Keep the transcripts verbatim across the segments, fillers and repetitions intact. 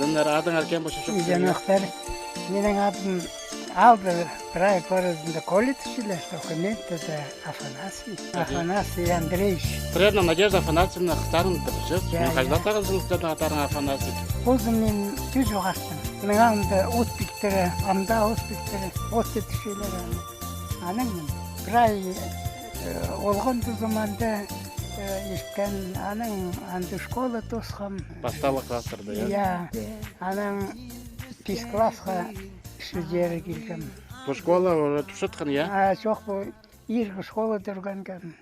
Сірернің адыңар кем полча? Чох, сірернің. Минің адым алды прай пырызында Коля тіпчелер, только мин тізе Афанасий. Афанасий Андреевич. Сірернің Надежда Афанасьевна хыстарың тіпче. Я, я. Мин хайзылатағызың сірернің аттарың Афанасий. Позым мин тӱзі хастым. Мин анда от пиктіре, анда от пиктіре, от тіпчелер аны. Анаң прай, э, олған тузыманда, э, ирткен, анаң анда школа тоосхам. Пастағы класстарда, я? Я. Анаң пис классха шілдері килгем. Пу школа уже тӱсчеткен, я? А, чох, пу иргі школада ӱргенгем.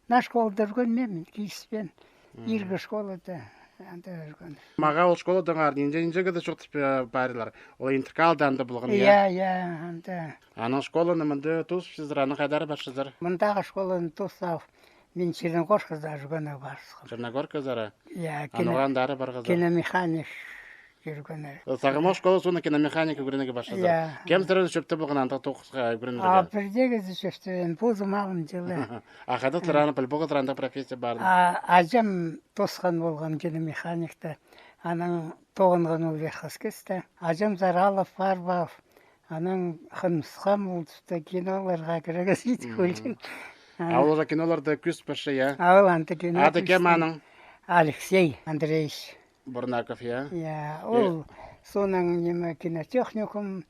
Наа школада ӱргенмеем, киліспеен. Иргі школада анда ӱрген. Мағаа ол школадаңар нинҷе, нинҷе кізі чоохтап, э, парирлар. Ол Интеркалда анда полған, я? Я, я, анда. Анаң школаны мында тоосчазар, анаң хайдар парчазар? Мындағы школаны тоос салып, мин Черногоркада ӱргенге парысхам. Черногорказар? Я, анаң андар парғазар. Киномеханик ӱргенге. Сағам ол школа соонаң киномеханика ӱгренерге парчазар. Я. Кем сірерні чӧпте полған андағ тоғысха ӱгренерге? А, пірдеезі чӧпте, позым алым чылы. А хайдағ сірер аны піл полғазар, андағ профессия парын? А, аҷам тоосхан полған киномеханикті. Анаң тоғынған ол Верхоскесте. Аҷамзар алып парып ал. Анаң хынмысхам ол туста киноларға кірерге сидік ӱлін. А ол уже киноларда кӧзіт парча, я? А ол анда кино. Ады кем аның? Алексей Андреевич. Бурнаков, я? Я, ол соонаң ниме кинотехникум,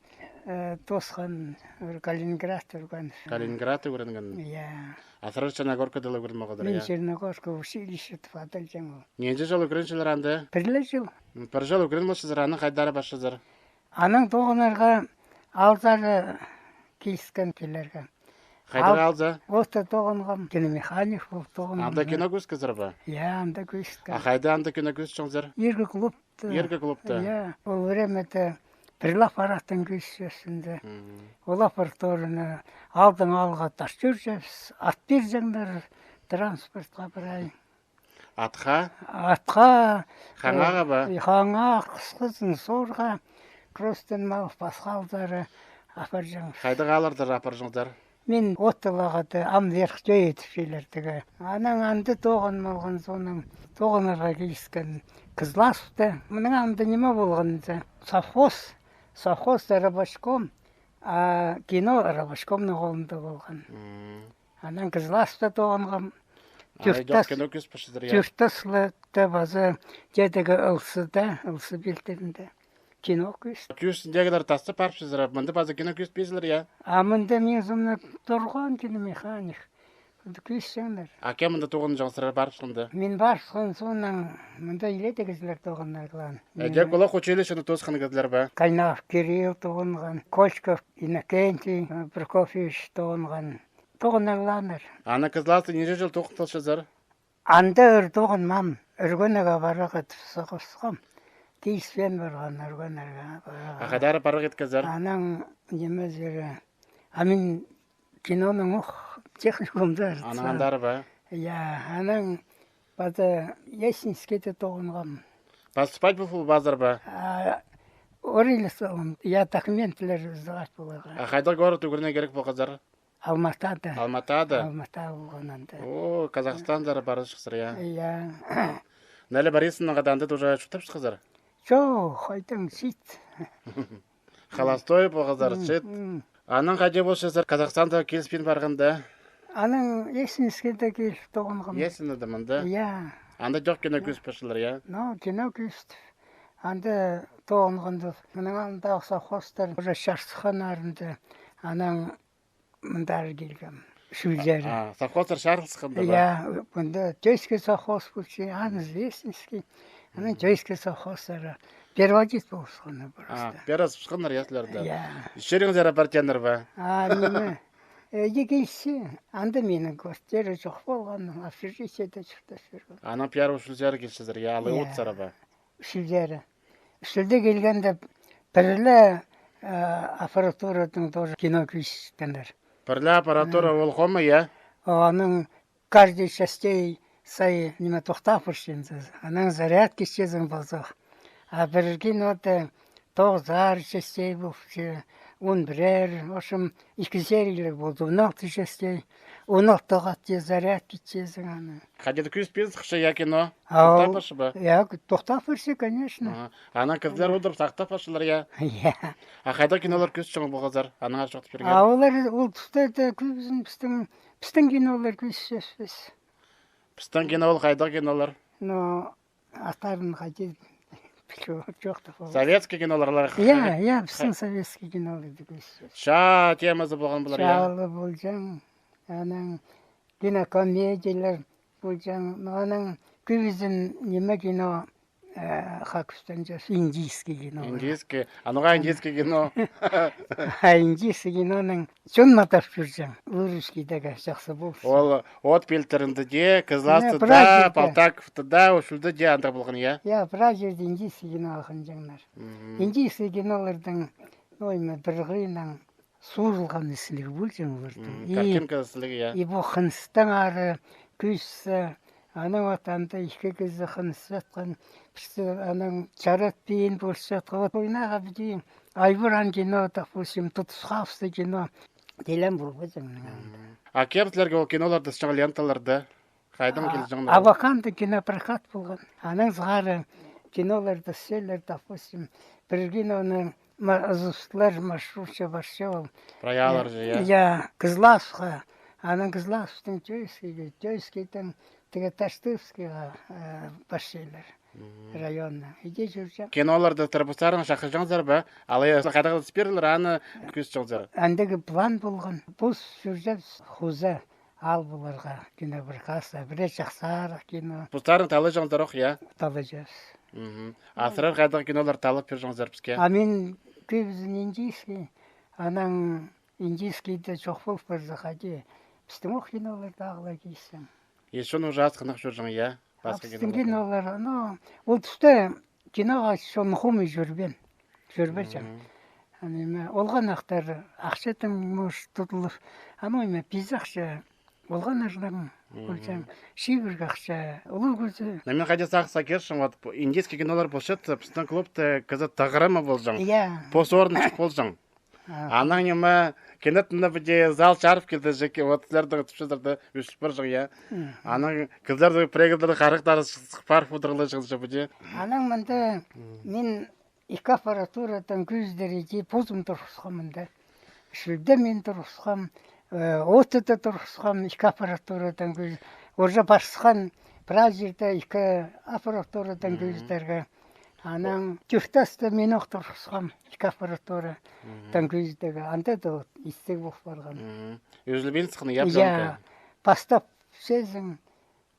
э, тоосхан, ӱр-, Калининград ӱрген. Калининград ӱгренген? Я. А сірер Черногоркада ла ӱгренген полғазар, я? Мин Черногорка училище тіп адалҷаң ол. Нинҷе чыл ӱгренчезер анда? Пір ле чыл. М, пір чыл ӱгренчезер, анаң хайдар парчазар? Анаң тоғынарға алзары киліскен килерге. Хайдар алза? Отта тоғынғам, киномеханик полып тоғынғам. Анда кино кӧзіткезер бе? Я, анда кӧзіткем. А хайда анда кино кӧзітчеңзер? Иргі клубта. Иргі клубта? Я, ол времяда пір ле аппараттаң кӧзітчезің. Ол аппаратураны алдаң алға тартчабыс, ат пирҷеңнер транспортха прай. Атха? Атха. Хаңаға ба? Э, хаңа, хысхызын сорға, кросстан мал пасха алзары апарҷаң. Хайдағ аалларда апарҷаңзар? Мин Отталағада, ам Верх Тёя тіпчелер тігі. Анаң анда тоғынып алған соонаң тоғынарға киліскен Кызласовта. Мының анда ниме полған зе? Совхоз. Совхозта рыбачком, а кино рыбачкомның холында полған. Анаң Кызласовта тоғынғам. Тӱрт тас-, кино кӧзіт парчазар, я? Тӱрт таслығда паза тидегі Ылсыда, Ылсы пилтірінде кино кӧзіт. Кӧзіт тидегілер тастап парчазар, мында паза кино кӧзітпезер, я? А мында мин сомны турған киномеханик. Кӧзітчеңнер. А кем мында тоғынҷаң сірер парыбысханда? Мин парыбысхан соонаң мында иледе кізілер тоғынарлар. Эге, кулах училищені тоосхан кізілер бе? Кайнаков Кирилл тоғынған, Кочков Иннокентий, э, Прокофьевич тоғынған. Тоғынарлар. Аны Кызласовта нинҷе чыл тоғынчазар? Анда ӱр тоғынмаам, ӱргенге парарға тіп сығысхам. Киліспеен парған ӱргенге парарға. А хайдар парарға иткезер? Анаң ниме сірер? А мин киноның ох техникумда. Анаң андар ба? Я, анаң паза Есинскийде тоғынғам. Поступать пол пазар ба? А, орайлас полғам, я, документлер сдавать поларға. А хайдағ город ӱгренерге кирек полғазар? Алматада. Алматада? Алмата полған анда. О, Казахстанзар парчазар, я? Я. Неле Борисовнаға даа анда тоже чуртапчатхазар? Чох, хайдаң, чиит. Холостой полғазар, чиит. Анаң хайди полчазар Казахстанда киліспин парғанда? Анаң Есинскийде киліп тоғынғам. Есинде мында? Я. Анда чох кино кӧзіт парчалар, я? Ну, кино кӧзіт. Анда тоғынғанда, мының алнындағы совхозтар уже чарысханнарында, анаң мындар килгем. Шӱлдері. А, совхозтар чарылысханда ба? Я, мында Тёйский совхоз полча, аны Есинский, анаң Тёйский совхозтары. Перводит полысханнар просто. А, перводит полысханнар, я, сірерде. Я. Чиріңзер апарчаңнар ба? А, ниме? Э, иди килче, анда минің квартира чох полған, общежитиеде чуртап чӧргем. Анаң первый Шӱлдері килчезер, я, алай отсар ба? Шӱлдері. Шӱлде килгенде пір ле, э, аппаратурадаң тоже кино кӧзіткеннер. Пір ле аппаратура ол хомай, я? Анаң каждый частей сай ниме тохтап парчазың. Анаң зарядка итчезің полза. А пір кинода тоғызар частей полча, Он пірер, в общем, ікі сериялар полды, он алты частей, он алты хати заряд китчезің аны. Хайди-да кӧзітпин сыхча, я, кино? Ау. Тохтап парча ба? Я, тохтап парча, конечно. Аха. Анаң кізілер одырып сахтап парчалар, я? Я. А хайдағ кинолар кӧзітчең полғазар? Аннаңар чоохтап пиргер. А олар ол туста да кӧбізін пістің, пістің кинолар кӧзітчебіс. Пістің кино ол хайдағ кинолар? Ну, аттарын хайди пілчем, чоохтап полбас. Советский кинолар, олар. Я, я, пістің советский киноларды кӧзітчебіс. Чаа темазы полған полар, я? Чаалы полҷаң, анаң кинокомедиялар полҷаң, ну, анаң кӧбізін ниме кино, э, хакустан час, индийский кино. Индийский. А ноға индийский кино? А индийский киноның чон матап чӧрҷең. Выручкидегі чахсы ползын. Ол от пилтірінде де, Кызласты да, Палтаковты да, Ушулды да андағ полған, я? Я, прай чирде индийский кино хынҷаңнар. Мгм. Индийский кинолардың, ну, ниме, пір хыйнаң суурылған ізігліг полҷаң олардың. Мгм, и картинка ізігліг, я. И пу хыныстаң ары кӧзітсе, анаң вот анда ікі кізі хынысчатхан, пірсі анаң чаратпин полысчатхан. Вот ойнағ піди Айбуран кино, допустим, Тутус хабысты кино. Тілем полбаҷаң. Мгм. А кем сірерге ол киноларды, сынҷаң ленталарды? Хайдаң килҷеңнер? Абаканда кинопрокат полған. Анаң сығара киноларды сілер, допустим, пір киноны ма-, ызыстылар, маршрутча парча ол. Прай аалларҷа, я? Я, Кызласха. Анаң Кызласхтың Тёйскийге, Тёйскийдең тігі Таштыпскийға, э, парчалар. Мгм. Районнаң. Иди чӧрҷең. Киноларды тырбыстарың чахырҷаңзар ба? Алай хайдағ-да спирлер, аны кӧзітчеңзер? Андағ план полған. Пос чӧрҷең хоза. Аал поларға кинопрокатха, пірее чахсырах кино. Постарың таллаҷаңзар ох, я? Таллаҷаңмыс. Мгм. А сірер хайдағ кинолар таллап пирҷеңзер піске? А мин кӧбізін индийский, анаң индийскийде чох пол парза, хайди, пістің ох кинолар тағыла килзең. Ещё, ну, уже асхынах чӧрҷең, я? Пасха кинолар. Кинолар, ну, ол туста киноға чон хомай чӧрбеен. Чӧрбеҷең. Мгм. Аны ниме, олғаннахтар ахчадаң, может, тудылып. Аны ниме, пис ахча олғаннарнаң полҷаң. Мгм. Чибіргі ахча улуғ кізі. Но мин хайди сағынчам, вот, индийский кинолар полчатса, пістің клубта кізі тығырымы полҷаң. Я. Пос орын чох полҷаң. А. Анаң ниме, кинотында піди зал чарып килді, чеке, вот, сірернің тіпчелерде ӧсіп парҷаң, я. Мгм. Анаң кізілернің, пірее кізілернің харахтары сых парып одырғлаҷаң, че, піди. Анаң мында мин ікі аппаратурадаң кӧзідер иди позым турғысхам мында. Шӱлде мин турғысхам, э, отыда турғысхам, ікі аппаратурадаң кӧз-, уже парысхан прай чирде ікі аппаратурадаң кӧзідерге. Анаң тӧрт таста мин ох турғысхам, ікі аппаратура. Мгм. Таң кӧзідерге. Анда даа вот истіг пол парған. Мгм. Ӱзілбин сыххан, я, пленка? Я, пастап чӧрзең,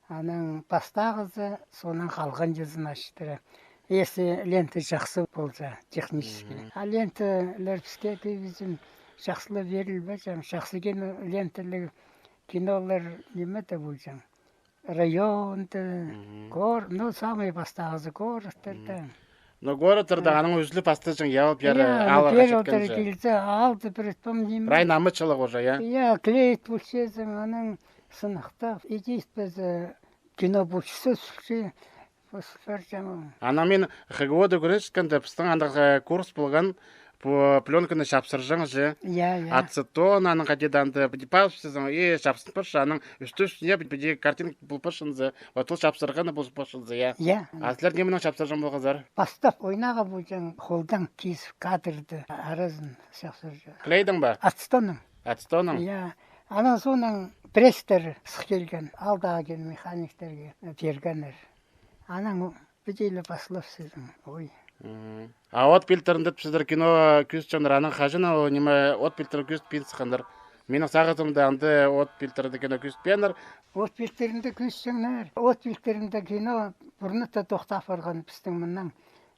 анаң пастағызы, соонаң халғанҷызы, значит, если лента чахсы полза, технически. Мгм. А ленталар піске кӧбізін чахсылап пирілбеҷең, чахсы кино, ленталығ кинолар ниме дее полҷаң. Районда, мгм, гор-, ну, самый пастағызы городтарда. Мгм. Но городтарда анаң ӱзіліп пастаҷаң, я, ол пеер, я, аалларға пеер читкенҷе. Килзе, аалда пір итпем ниме. Прай намыс чылығ уже, я? Я, клеить полчазың, анаң сынахтап, иди итпезе, кино полчазың, сӱлче, пос парҷаң ол. Анаң мин ХГУ-да ӱгренчеткенде, пістің андағ, э, курс полған, пу пленканы чапсырҷаң же. Я, я. Ацетон, анаң хайди-да анда пазып салзаң, и чапсынып парча, анаң ӱстӱ-ӱстӱне піди картинка пол парчазың. Вот ол чапсырғаны пол парчазың, я. Я. А сірер нименең чапсырҷаң полғазар? Пастап ойнарға полҷаң, холдаң кизіп кадрды аразын чапсырҷаң. Клейдең ба? Ацетоннаң. Ацетоннаң? Я. Анаң соонаң пресстер сых килген, аалдағы механиктерге пиргеннер. Анаң піди ле паслап салзаң, ой. Мгм. А от пилтірінде сірер кино кӧзітчеңнер, анаң хаҷан ол ниме от пилтірі кӧзітпин сыхханнар? Минің сағызымда анда от пилтірінде кино кӧзітпееннер. От пилтірінде кӧзітчеңнер. От пилтірінде кино пурнада тохтап парған пістің мыннаң.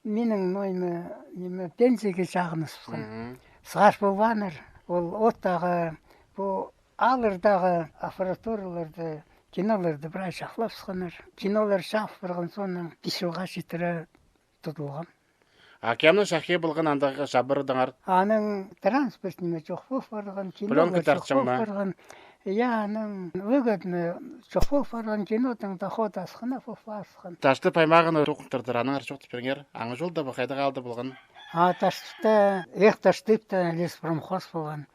Минің, ну, ниме, ниме, пенсияға чағынысхан. Мгм. Сығар полбааннар. Ол оттағы, пу ааллардағы аппаратураларды, киноларды прай чахлапсханнар. Кинолар чағып парған соонаң пис чылға читіре тудылғам. А кемнің чахи полған андағ чабырдаңар? Анаң транспорт ниме чох пол парған, кинолар чох пол парған. Пленка тартчаң ма? Я, анаң выгодно чох пол парған, кинодаң доход асхына пол парысхан. Таштып аймағына тоғынтырдар, аннаңар чоохтап пиріңер. Аңҷолда ба, хайдағ аалда полған? А Таштыпта, эх, Таштыпта леспромхоз полған.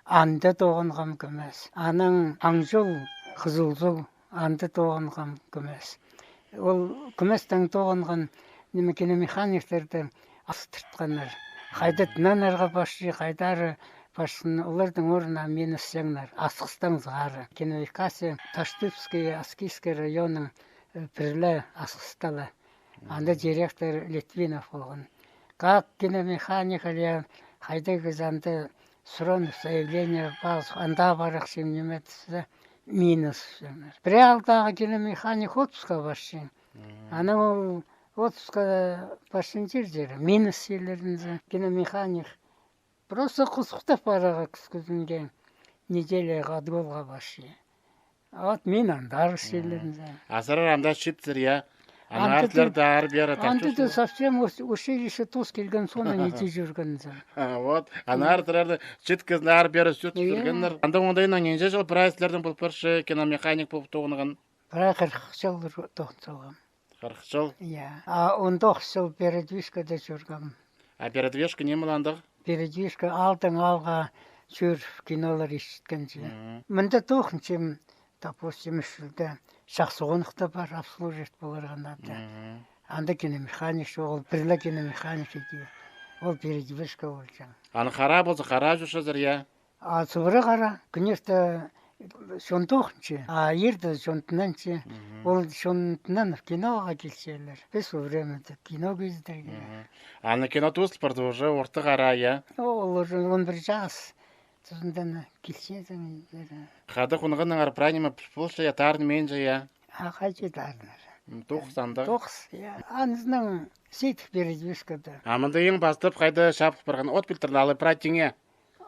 Анда тоғынғам кӧмес. Анаң Аңҷул, Хызылзу, анда тоғынғам кӧмес. Ол кӧместең тоғынған, ниме, киномеханиктерді астыртханнар. Хайда тынанарға парча, хайдар парча, олардың орнына мині сыхтаңнар, Асхыстаң сығара. Киноэкасси Таштыпский, Аскизский районның, э, пір ле Асхыста ла. Анда директор Литвинов полған. Как киномеханик, или хайдағ кізі, анда сронов заявление пас, анда парахчам, ниме тізе, мині сыхтаңнар. Пір аалдағы киномеханик отпускха парча. Анаң ол отпускха парча чирдер, мині сыхтаңнар, киномеханик. Просто хузух тап парарға кӱскізінген, неделяға отгулға парча. Вот мин андар сыхтаңнар. А сірер анда читсер, я? Ана артыларда ары-пеері тартып. Анда да совсем училище тоос килген соонда ниме чӧргензің. Вот, ана артыларда читкізін ары-пеері сӱртіп чӧргеннер. Анда оңдайынаң нинҷе чыл прай сірернің пол парча киномеханик полып тоғынған? Прай хырых чыл тоғын салғам. Хырых чыл? Я. А он тоғыс чыл передвижкада чӧргем. А передвижка ниме андағ? Передвижка, аалдаң аалға чӧр, кинолар итчеткенҷе. Мында тоғынчам, допустим, ӱс чылда Чахсы Хонахта пар, обслуживать поларға надо. Анда киномеханик чоғыл, пір ле киномеханик иди. Ол передвижка полҷаң. Аны хараа полза, хараа чӧрчезер, я? А сыбыра хараа, конечно, чон тоғынча, а ирде чон тынанча. Ол чон тынанып киноға килчелер. Піс ол времяда кино кӧзідерге. Аны кино тоозыл парды, уже орта хараа, я? Ол уже он пір час тузында килчезің. Хайда хонғаннаңар, прай ниме піл полча, я, тарынминча, я? А хайди тарынар? Тоғыс анда. Тоғыс, я. Анызынаң сидік передвижкада. А мында иң пастап хайда чабыл парған? От пилтірні алай прай тиңе?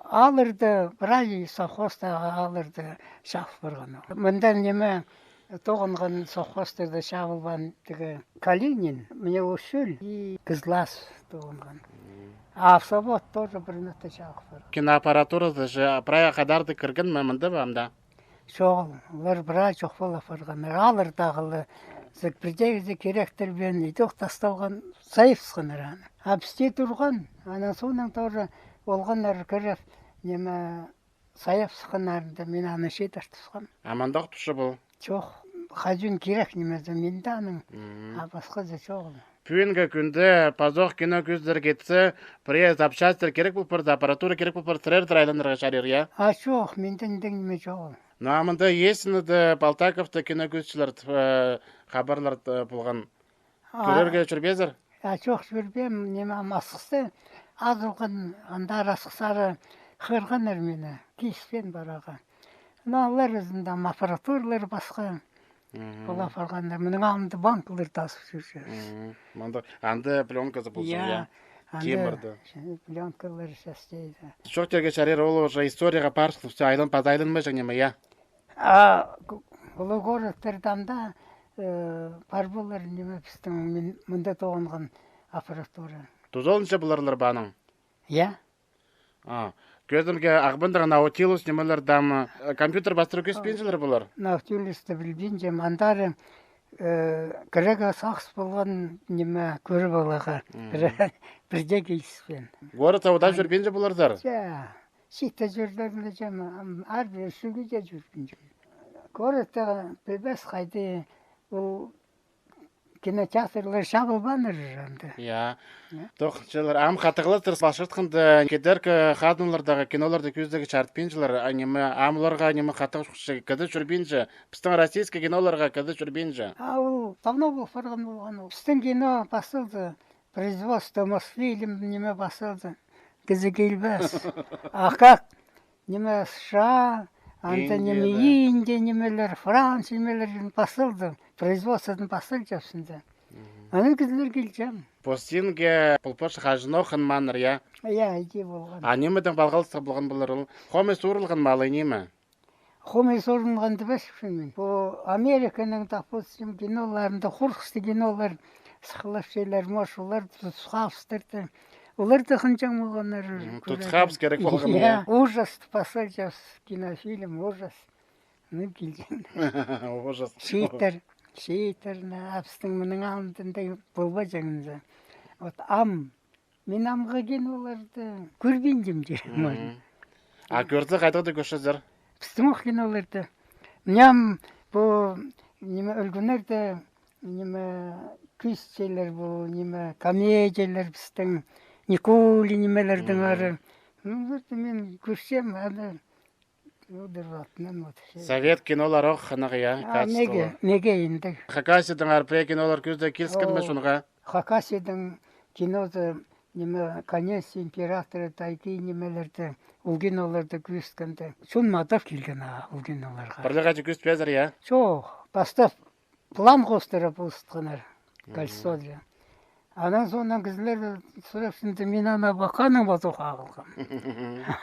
Аалларда, прай совхозтағы аалларда чабыл парған. Мында ниме, тоғынған совхозтарда чабылбаан тігі Калинин, мына Усюль и Кызлас тоғынған. А в Савод тоже пір ниме чабыл парған. Киноаппаратуразы же прай хадарда кірген ме мында ба, ам даа? Чоғыл, олар прай чох пол апарғаннар. Ааллардағы ла, пірдеезі киректер пеен идӧк тасталған, сайып сыхханнар аны. А пісте турған, анаң соонаң тоже олғаннар кіріп, ниме, сайып сыхханнарында, мин аны читір тусхам. А мындағ турча пол? Чох, хаҷан кирек нимезі, минде аның, а пасхазы чоғыл. Пӱӱнгі кӱнде пазох кино кӧзідерге итсе, пірее запчастьтер кирек пол парза, аппаратура кирек пол парза, сірердер айланарға чарир, я? А чох, минде андағ ниме чоғыл. Ну, а мында Есинде, Полтаковта кино кӧзітчелер, э, хабарлар, э, полған. Кӧрерге чӧрбеезер? А чох, чӧрбеем, ниме, Асхыста азылған, андар Асхыс ары хығырғаннар мині, киліспеен парарға. Ну, алар ызында аппаратуралар пасха. Ол апарғаннар. Мының алнында банкалар тасып чӧрчебіс. Мында, анда пленказы ползын, я? Анда тимірді. Пленкалар частейді. Чох тирге чарир, ол уже историяға парысхан, всё, айлан, паза айланмаҷаң ниме, я? А улуғ городтарда анда, э, пар полар ниме, пістің мин-, мында тоғынған аппаратура. Тузаланча поларлар ба аның? Я. А, кӧзідімге, Ағбандағы Наутилус нимелерде, ам, э, компьютер пастыра кӧзітпинчелер полар? Наутилусты пілбинчем, андар, э, кірерге сағыс полған ниме кӧріп аларға. Пір-, пірдее киліспеен. Городта удаа чӧрбинче поларзар? Я, чиитте чӧрерге чам, ам, ар пір ӱс ӱлгӱде чӧрбинчем. Городта пілбес хайди, ол кинотеатрлар чабылбааннар анда. Я. Тоғынчалар. Ам хатығластар палчатханда, кидеркі хазналардағы киноларды кӧзідерге чарытпинчалар, а ниме, ам оларға ниме хатығ чох, кізі чӧрбинче. Пістің российский киноларға кізі чӧрбинче. А ол давно пол парған полған ол. Пістің кино пасталды, производство Мосфильм ниме пасталды. Кізі килбес. А как? Ниме, США, анда ниме, Индия, да. Индия нимелер, Франция нимелер пасталды. Производствоны пасталчабыс анда. Анаң кізілер килче. Постинге пол парча, хаҷанох хынмааннар, я? Я, иди полған. А нимедең палғалыстығ полған полар ол? Хомай суурылған ма алай ниме? Хомай суурылған тіп пілбеспін мин. Пу Американың, допустим, киноларында, хурғысты кинолар сыхлапчалар, может, олар тутхабыстарды. Олар даа хынҷаң полғаннар. Тутхабыс кирек полған, я. Ужас пасталчабыс, кинофильм, ужас. Ну, килген. Ужас. Чииттер, чииттер, на, а пістің мының алнында полбаҷаң. Вот ам Мин амғы киноларды кӧрбинчем, тирем. Мгм. А кӧрзе, хайдағ даа кӧрчезер? Пістің ох киноларды. Мынам пу, ниме, ӱлгӱннерде, ниме, кӧзітчелер пу, ниме, комедиялар пістің, Никулин нимелердең. Мгм. Ары. Ну, вот мин кӧрчем, аны удур ватнан вот. Совет кинолар ох хынығ, я. А, качестволығ. Меге, меге індіг. Хакасиядаң ары пірее кинолар кӧзідерге киліскен ме? О, чонға? Хакасиядаң кинозы, ниме, «Конец императора тайги» нимелерді, ол киноларды кӧзіткенде. Чон мадап килген, а, ол киноларға. Пірле хайди кӧзітпезер, я? Чох, пастап план хоостыра полыстырғаннар. Мгм. Кольцода. Анаң соонаң кізілер сурапчатханда, мин ана Абаканның пазох ағылғам.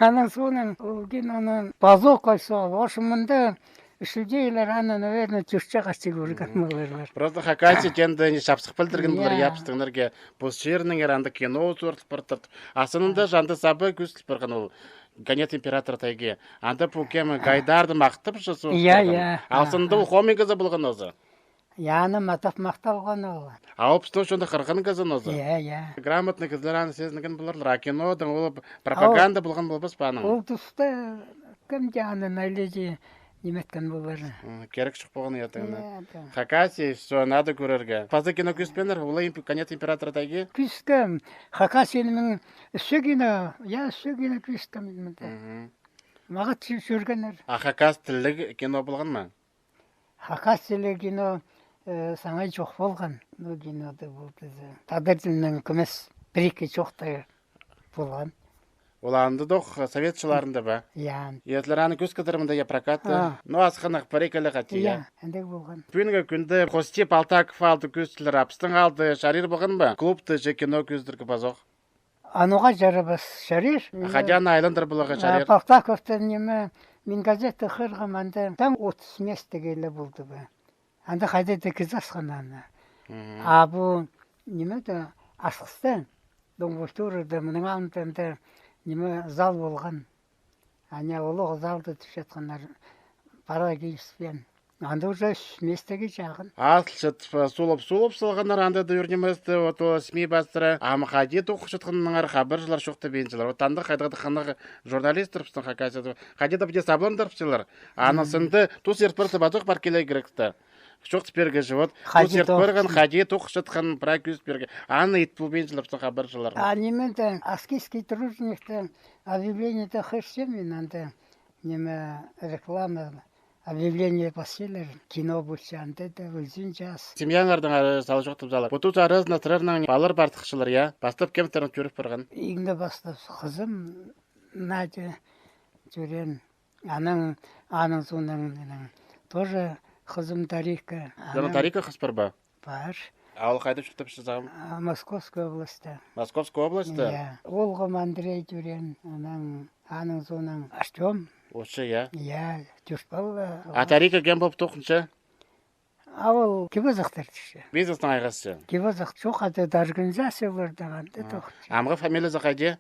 Анаң соонаң ол киноның пазох кольцо, в общем, мында ӱчӱлдегілер аны, наверное, тӧртче хати кӧрген поларлар. Просто Хакасия теңде не чапсых пілдірген полар, я, пістіңнерге. Пос чирнеңер анда кино суртып партыр. А сынында же анда саба кӧзіл парған ол «Конец императора тайги». Анда пу кем, Гайдарды махтапча, я, я. А сынында ол хомай кізі полған оза. Я, аны мадап махталған ол. А ол пістің ӱчӱн дее хырған кізі оза. Я, я. Грамотный кізілер аны сизінген поларлар. А кинодаң ол пропаганда полған полбас па аның? Ол туста кем дее аны наледи ниме иткен полар. М, кирек чох полған, я, таңна. Я, да. Хакасия, всё, надо кӧрерге. Паза кино кӧзітпееннер, олай имп-, «Конец императора тайги»? Кӧзіткем. Хакасияның ӱчӱн кино, я, ӱчӱн кино кӧзіткем мин мында. Мгм. Мағат чӧ-, чӧргеннер. А хакас тілліг кино полған ма? Хакас тілі кино, э, саңай чох полған. Ну, кинода полды. Тадар тілінең кӧмес пір-ікі чоохтар полған. Ол андағох совет чылларында ба? Я. Сірер аны кӧзіткезер мында, я, прокатта? А. Ну, асхынах пір-ікі ле хати, я? Я, андағ полған. Пӱӱнгі кӱнде хости палтак фалды кӧзіткелер, а пістің аалда чарир полған ба клубта же кино кӧзідерге пазох? Ануға чарабас, чарир. А хайди аны айландырып поларға чарир? Полтаковта ниме, мин газета хығырғам, анда таң отыс местеге ле полды ба. Анда хайда даа кізі асхан аны. Мгм. А пу ниме дее, Асхыста, Дом культурада, мының алнында анда ниме, зал полған. Ана улуғ залда тіпчеткеннер, пара киліспеен. Анда уже ӱс местеге чағын. Азылчатып, сулап-сулап салғаннар анда даа ӱр нимезі, вот ол СМИ пастыра. Ам хайди тоғынчатханнаңар хабарҷылар чоохтабинчалар. Вот анда хайдағ-да хынығ журналистер пістің Хакасияда. Хайди даа піди сабландырыпчалар. Аның сынында тус ирт парза, пазох пар килерге киректі. Чоохтап пиргезер, вот. Хайди тус ирт парған, хайди тоғынчатхан, прай кӧзіт пирген. Аны ит полбинчалар пістің хабарҷылар. А ниме дее, «Аскизский труженикте» объявлениеде хығырчам мин анда. Ниме, реклама, объявление пасчалар, кино полча, анда даа ӱзінҷі час. Семьяңардаң ары сал чоохтап салар. Пу тус аразына сірернің палалар пар тыхчалар, я? Пастап кем сірернең тӧріп парған? Иң дее пастап хызым Надя тӧреен. Анаң, аның соонаң минің тоже хызым Дарика. Анаң Дарика хыс пар ба? Пар. А ол хайда чуртапча сағам? А, Московская область. Московская область? Я. Оолғым Андрей тӧреен, анаң, аның соонаң Артём. Очы, я? Я, тӧрт пала. А Дарика кем полып тоғынча? А ол Кибозахтар тіпче. Бизнестің айғасчы? Кибозах чох, анда организацияларда анда тоғынча. Амғы фамилиязы хайди?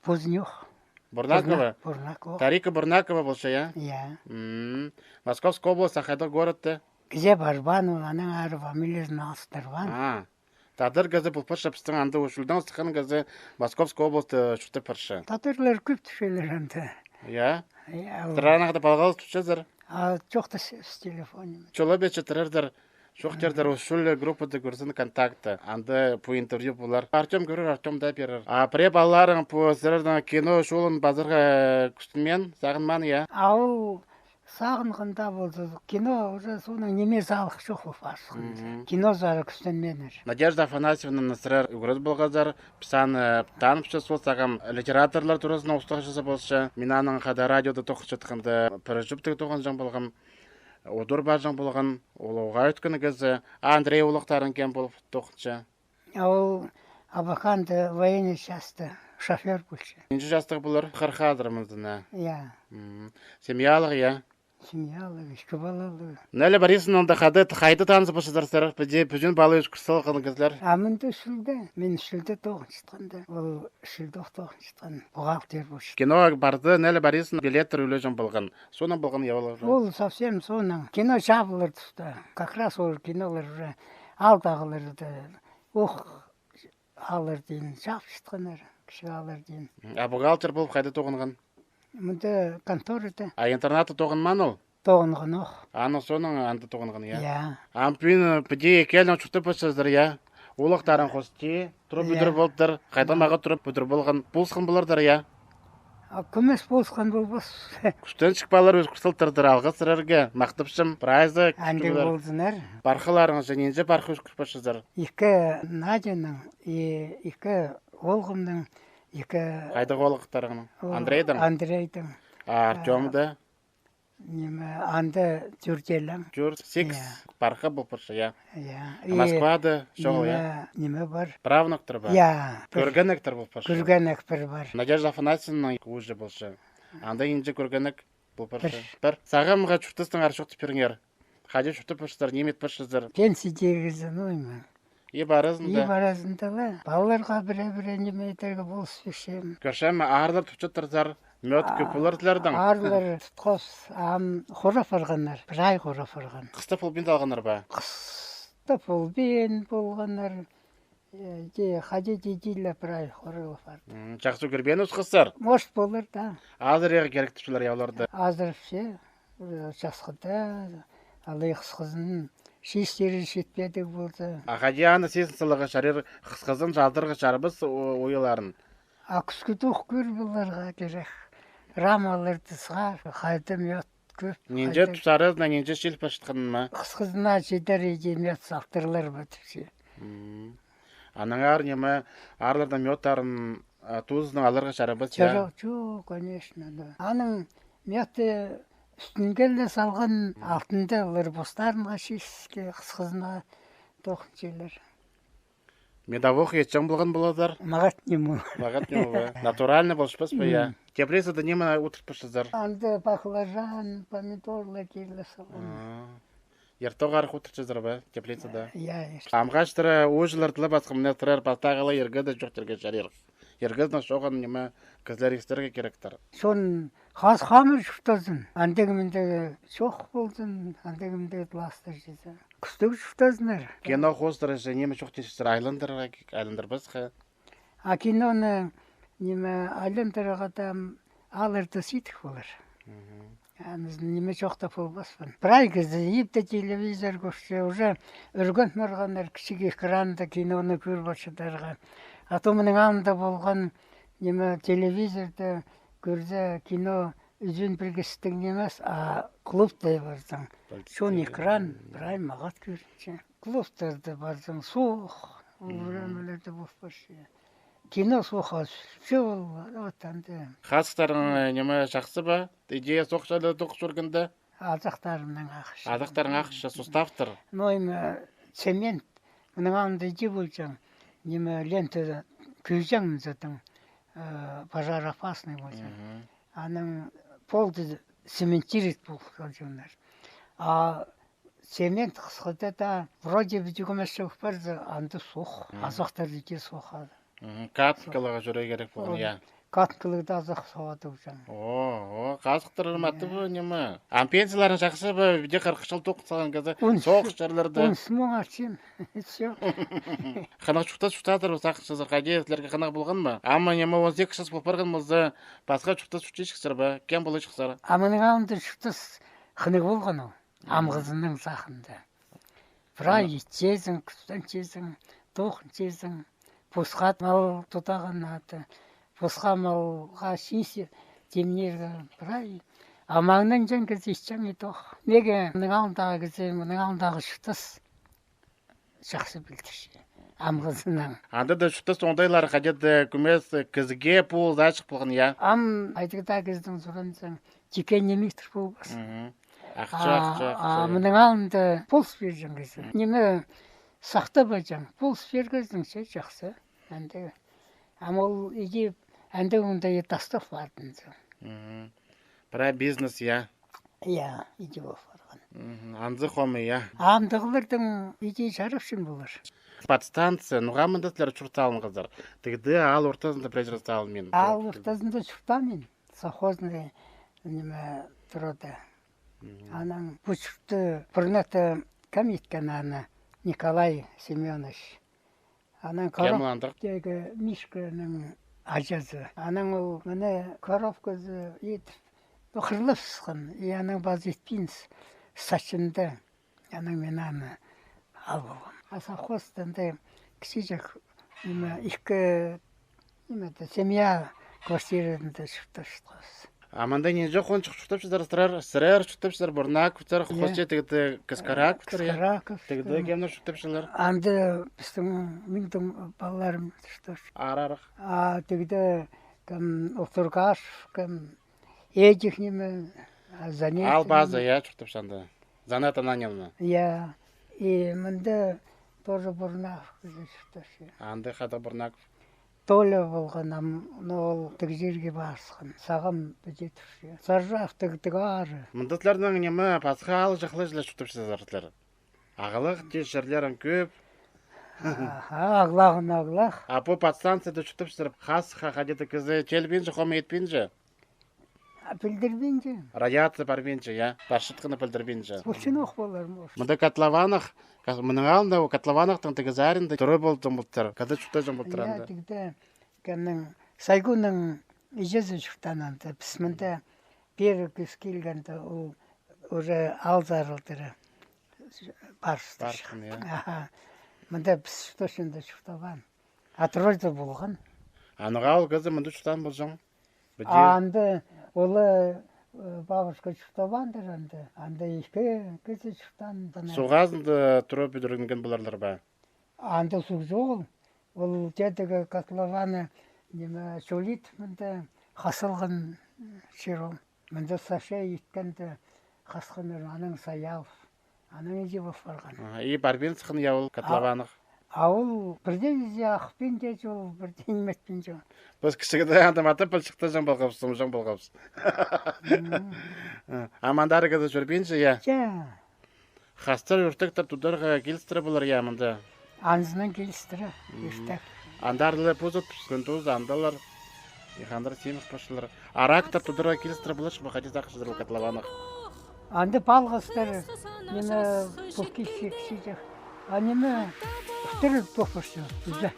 Позднёк. Бурнакова? Бурна-, Бурнакова. Дарика Бурнакова полча, я? Я. М. Московская область, а хайдағ городта? Кізее парбаан ол, анаң ары фамилиязын алыстырбаан. А. Тадар кізі пол парча, пістің анда Усть-Чульдың сыххан кізі Московская область, э, чуртап парча. Татарлар кӧп тіпчелер анда. Я? Я, ол. Сірер аннаңар даа палғалыс тутчазар? А, чоохтас с телефонын. Чолап итчеттерер, чоохтирзар Усть-Чуль группада кӧрзең, контакты. Анда пу интервью полар. Артём кӧрер, Артём даа пирер. А пірее палаларың пу сірернің кино чолын пазарға кӱстенмеен, сағынмаан, я? А ол сағынған даа полза, кино уже соонаң ниме, залых чох пол парчатхан. Мгм. Кинозар кӱстенмееннер. Надежда Афанасьевнаны сірер ӱгрет полғазар, піс аны таныбысчабыс, ол сағам литераторлар туразының устағҷызы полча. Мин анаң хада радиода тоғынчатханда пір чӧптіг тоғынҷаң полғам. Удур парҷаң полған, ол уғаа ӧткін кізі. А Андрей улуғ тарың кем полып тоғынча? А ол Абаканда военный частьта шофёр полча. Нинҷе частығ полар? Хырых азыра мындағ, а? Я. М. Семьялығ, я? Семьялығ, ікі палалығ. Неля Борисовнанаң хада, хайда таныс полчазар сірер? Піди пӱзін пала ӧскір салған кізілер. А мында Усть-Чульда, мин Усть-Чульда тоғынчатханда, ол Усть-Чульда ох тоғынчатхан, бухгалтер полча. Киноға парды, Неля Борисовна билеттер ӱлеҷең полған. Соонаң полған, я, ол уже? Ол совсем соонаң. Кино чабылар туста. Как раз ол кинолар уже аалдағыларда ох Алар дин чапчатханнар, кічіг Алар дин. А бухгалтер полып хайда тоғынған? Мында конторада. А интернатта тоғынмаан ол? Тоғынған ох. Аның соонаң анда тоғынған, я? Я. Ам пӱӱн піди килін чуртап пасчазар, я? Улуғтарың хости, турып ӱдір полтыр. Хайда мағаа турып ӱдір полған, полысхан поларзар, я? А кӧмес полысхан полбас. Кӱстенҷік палалар ӧскір салтырдар, алғыс сірерге, махтапчам, прайзы. Андағ ползыннар. Пархаларың же нинҷе парха ӧскір пасчазар? Ікі Надяның и ікі оолғымның, ікі. Хайдағ оолғыхтарыңның? Андрейдің? Андрейдің. А Артёмда? Ниме, анда тӧртеелең. Тӧрт, сигіс парха пол парча, я. Я. А Москвада чоғыл, я? Ниме, ниме пар? Правнуктар пар? Я. Кӧргенектер пол парча. Кӧргенек пір пар. Надежда Афанасьевнаның ӱҷе полча. Анда нинҷе кӧргенек пол парча? Пір. Пір. Сағам мағаа чуртастаңар чоохтап пиріңер. Хайди чуртап парчазар, ниме ит парчазар? Пенсия тиргізі, ну, ниме. И паразында. И паразында ла. Палаларға пірее-пірее ниме идерге полыс пирчем. Кӧрчем, аарлар тутчаттырзар, мёд кӧп полар сірернің. Аарлар тутхабыс, ам хурап парғаннар, прай хурап парған. Хыста полбин салғаннар ба? Хыста полбин полғаннар. Э, хайди дее, прай хурап парды. М, чахсы кӧрбеен ус хыстар? Может, полар, да. Азырирға кирек тіпчелер, я, оларды? Азырирға. Э, часхыда, алай хысхызын чистирі читпедіг полза. А хайди аны сизін саларға чарир, хысхызын чаалдырарға чарабас о-, оюларын? А кӱскӱдӧк кӧр поларға кирек. Рамаларды сығар, хайда мёд кӧп. Нинҷе хайда тус аразына, нинҷе чил пасчатханын ма? Хысхызына читер иди мёд салтырлар ба тіпче. М. Аннаңар ниме, аарларның мёдтарын, а, тузының аларға чарабас, я? Чарабас, чох, конечно, да. Аның мёдты ӱстӱнге ле салған, алтында олар постарынға чиске, хысхызына тоғынчалар. Медовух итчең полған поларзар? Мағат ниме. Мағат ниме, ба? Натуральный полчатпас па, я? М. Теплицада ниме одыртпасчазар? Анда баклажан, помидорлар кирле салған. А. Иртоғарах одыртчазар ба, теплицада? Я, я. Амғастыра ууҷалар тілеп асхам, мына сірер пастағ ла иргезі чох тирге чарир. Иргезінең чоғын ниме кізілер истерге киректер. Чон хазых амыр чуртазын, андағ-мындағ чох ползын, андағ-мындағ ластар чізе. Кӱстіг чуртазыннар. Кино хоостыра же ниме чох тиҷіксер, айландырарға, айландырбасха. А киноны, ниме, айландырарға даа аларда сидік полар. Мгм. Аны ниме чох таа полбаспын. Прай кізі ибде телевизор кӧрче, уже ӱрген парғаннар кічіг экранда киноны кӧр парчадарға. А то мының алнында полған, ниме, телевизорда кӧрзе, кино ӱзін пілгістіг нимес, а клубта парзаң, чон экран, прай мағат кӧрінче. Клубтарда парзаң, суғ, ол времяларда полып парча. Кино суғ, че ол, вот анда. Хазыхтарың, э, ниме, чахсы ба? Иди суғ чаллада тоғыс чӧргенде? Азахтарымның ахча. Азахтарың ахча, суставтыр. Ну, ниме, цемент. Мының алнында иди полҷаң, ниме, лента кӧйҷең затың, э, пожароопасный полҷаң. Мгм. Анаң полды цементировать полып салҷаңнар. А цемент хысхыда даа, вроде бы, тӱгемес чоғыл парза, анда суғ, азахтар иди суғ. Мгм. Каткалығға чӧрер кирек полған, я. Каткалығда азах суғады уже. О, о, хазыхтар ырматы ба, ниме? Ам пенсияларың чахсы ба, иди хырых чыл тоғын салған кізі, соғыс чарларда. Он ӱс муң арчим. Всё. Хынығ чуртас чуртадар, сағынчазар, хайди, сірерге хынығ полған ма? Ам ниме, он сигіс час пол парған полза, пасха чуртас чуртирҷіксер ба? Кем поларҷықсар? А мының алнында чуртас хынығ полған ол. Амғызының сағында. Прай итчезің, кӱстенчезің, тоғынчазың, пасха мал тударға надо, пасха малға чиис тимнирге прай. А маңнанҷаң кізі итчең идӧк. Меге мының алнындағы кізі, мының алнындағы чуртас чахсы пілдірче. Амғызының. Анда даа чуртас оңдайлар хайди-да кӧмес кізіге пу ачых полған, я? Ам хайдағ даа кізідең сурынзаң, тикке ниме идер полбас. Мгм. Ахча, ахча, ахча. А мының алнында полыс пирҷең кізі. Ниме сахтап алҷаң, полыс пиргезің, че чахсы. Анда, ам ол иди, анда-мында и тастап пардынзаң. Мгм. Прай бизнес, я? Я, иди пол парған. Мгм. Анзы хомай, я? Амдағыларның иди чарапчаң полар. Подстанция, ноға мында сірер чуртаалғазар? Тігде аал ортазында пірее чир салмин. Аал ортазында чуртаам мин. Совхозный, ниме, турада. Мгм. Анаң пу чуртты пурнада кем иткен аны? Николай Семёнович. Анаң кем ол андағ? Коробкадегі Мишканың аҷазы. Анаң ол мына коробказы итіп, хырлапчатхан, и анаң паза итпинче, сачында. Анаң мин аны ал полғам. А совхозта анда кічіҷек, ниме, ікі, ниме, семья квартирадаң чуртапчатханбыс. А мында нинҷе хонҷых чуртапчазар сірер? Сірер чуртапчазар, Бурнаковтар, я, хости тігде Кыскараковтар, я? Кыскараковтар. Тігде кемнер чуртапчалар? Анда пістің мин дее палаларым чуртапча. Ары-арах. А тігде кем, Тургашев, кем, Этих ниме, а, Занятин. Ал паза, я, чуртапча анда. Занят Ананьевна. Я. И мында тоже Бурнаков кізі чуртапча. Анда хада Бурнаков. Толя полған, ам, но ол тігі чирге парысхан. Сағам піди турча. Саржах тіг, тіг ары. Мында сірернің ниме, пасха аалҷахлар чуртапчазар сірер. Ағлах тее чирлерің кӧп. Аха, ағлағын ағлах. А пу подстанцияда чуртапчазар, хас, ха-, хайди-да кізі чӧлбинче, хомай итпинче. А, пілдірбинче. Радиация парбинча, я? Парчатханы пілдірбинче. Пу сынох полар, может. Мында котлованах, ка-, мының алнында ол котлованахтың тігі саринда турып полҷаң полтыр. Када чуртаҷаң полтыр анда? Я, тігде кемнің, Сайгунның іҷезі чуртаан анда. Піс мында пеер кӧс килгенде ол уже аал сарылтыра парысты. Парысхан, я. Аха. Мында піс чуртаҷаңда чуртабаан. А Троица полған. Анаң ол кізі мында чуртаан полҷаң. А анда ол, э, бабушка чуртабаандыр анда. Анда ікі кізі чуртаан. Суғ хазында турып ӱдірінген поларлар ба? Анда суғ чоғыл. Ол тедегі котлованы, ниме, чолит мында хас салған чир ол. Мында саша иткенде хасханнар, анаң саялып. Анаң иди пол парған. Аха, и парбинчатхан, я, ол котлованах? А ол пірдеезі ахпинча, ол пірдеезі ниметпинче. Піс кічігде анда матап пілчеткен полғабыс, сомҷаң полғабыс. Мгм. А, а мындар кізі чӧрбинче, я? Я. Хастар ӧртектер тударға килістіре полар, я, мында? Анзынаң килістіре, мгм, ӧртек. Андар ла позы тӱскен тузы, андалар. Ихандар симіс пасчалар. Арактар тударға килістіре полар, шыбы хати сағынчазар ол котлованах. Анда палғастар, ниме, пу кічіҷек. А ниме, ӱстӱре топырча, тӱзе.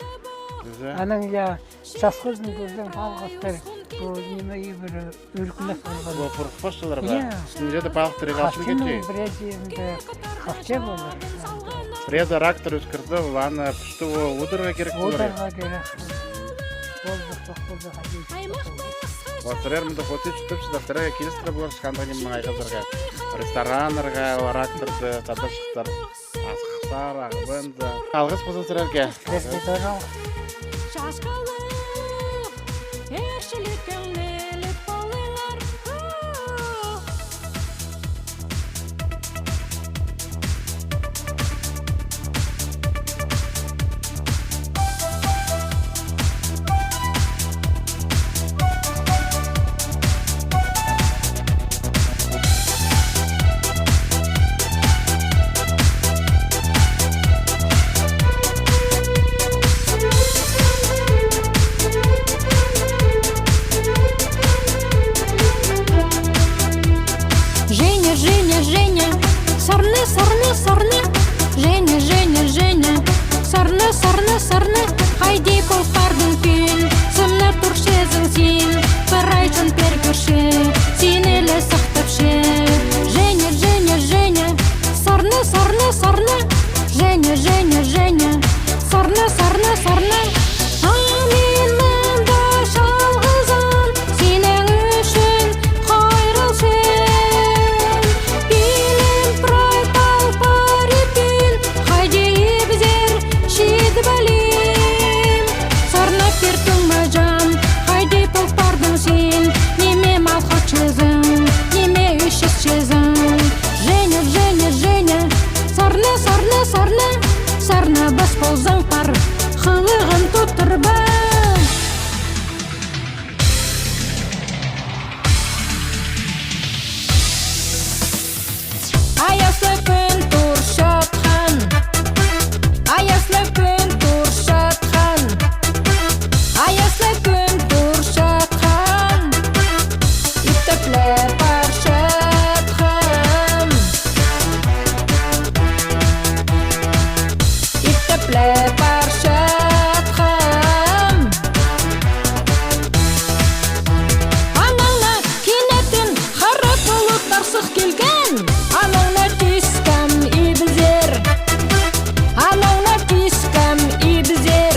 Тӱзе. Анаң, я, часхызын кӧрзең, палғастар, пу ниме, ибіре ӱркӱнеп парған. Пу пурғыс пасчалар ба? Я. Синде дее палғастар иғалчын кече. Пірее чирінде хапча полар. Пірее арактар ӧскірзе, ол аны пӱсті ударға кирек полар. Ударға кирек. Ол пу, пу, пу, пу, вот сірер мында хотел чуртапчазар, сірерге килістіре полар, шканда ниме айғазарға. Рестораннарға арактарды садапчазар. Асхыстар, Ағбанда. Алғыс ползын сірерге. Сірерге тоже алғыс. Часкалығ, ӧкшілік кӧңнілік полыңар. Женя, Женя, Женя, сарна, сарна, сарна. Женя, Женя, Женя, сарна, сарна, сарна. Хайди пол пардың пӱӱн, сынап турчазың син, пір ай чон пеер кӧрче, сині ле сыхтапча. Женя, Женя, Женя, сарна, сарна, сарна. Женя, Женя, Женя, сарна, сарна, сарна. А мин мында чалғызым, синің ӱчӱн хайралчам. Пилем, прай тал парибын, хайди ибзер читіп алим. Сарнап пирдің ме, чан, хайди пол пардың син, ниме мал хатчазың, ниме ӱс чазың. Анаң на тискем ибзер. Анаң на тискем ибзер.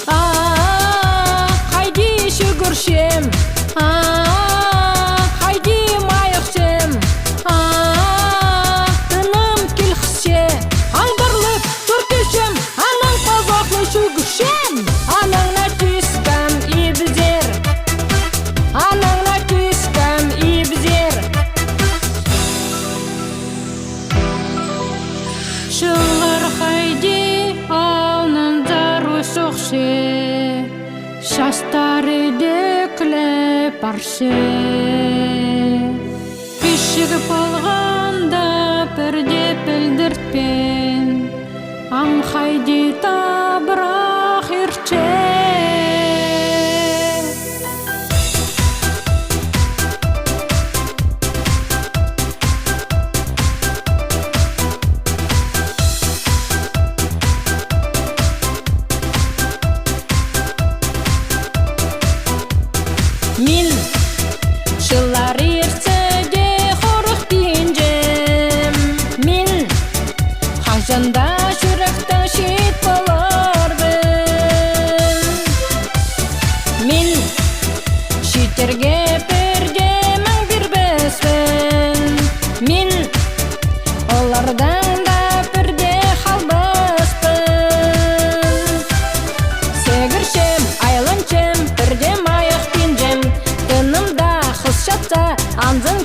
А, хайди чӱгӱрчем, а, хайди майыхчам, а, тыным килісче, аңдарлап тур тӱсчем, анаң пазох на чӱгӱрчем, анаң на тискем ибзер, анаң на тискем ибзер. Чыллар хайди алнынзар ӧс сохча, частар идӧк ле парча. Пічік полғанда пір дее пілдіртпеен, ам хайди табырах иртче. Мин чыллар иртсе дее хорыхпинчам. Мин хаҷан даа чӱректең чиит поларбын. Мин чииттерге пір дее маң пирбеспін. Мин олардаң даа пір дее халбаспын. Сегірчем, айланчам, пір дее майыхпинчам. Тыным даа хысчатса, анзын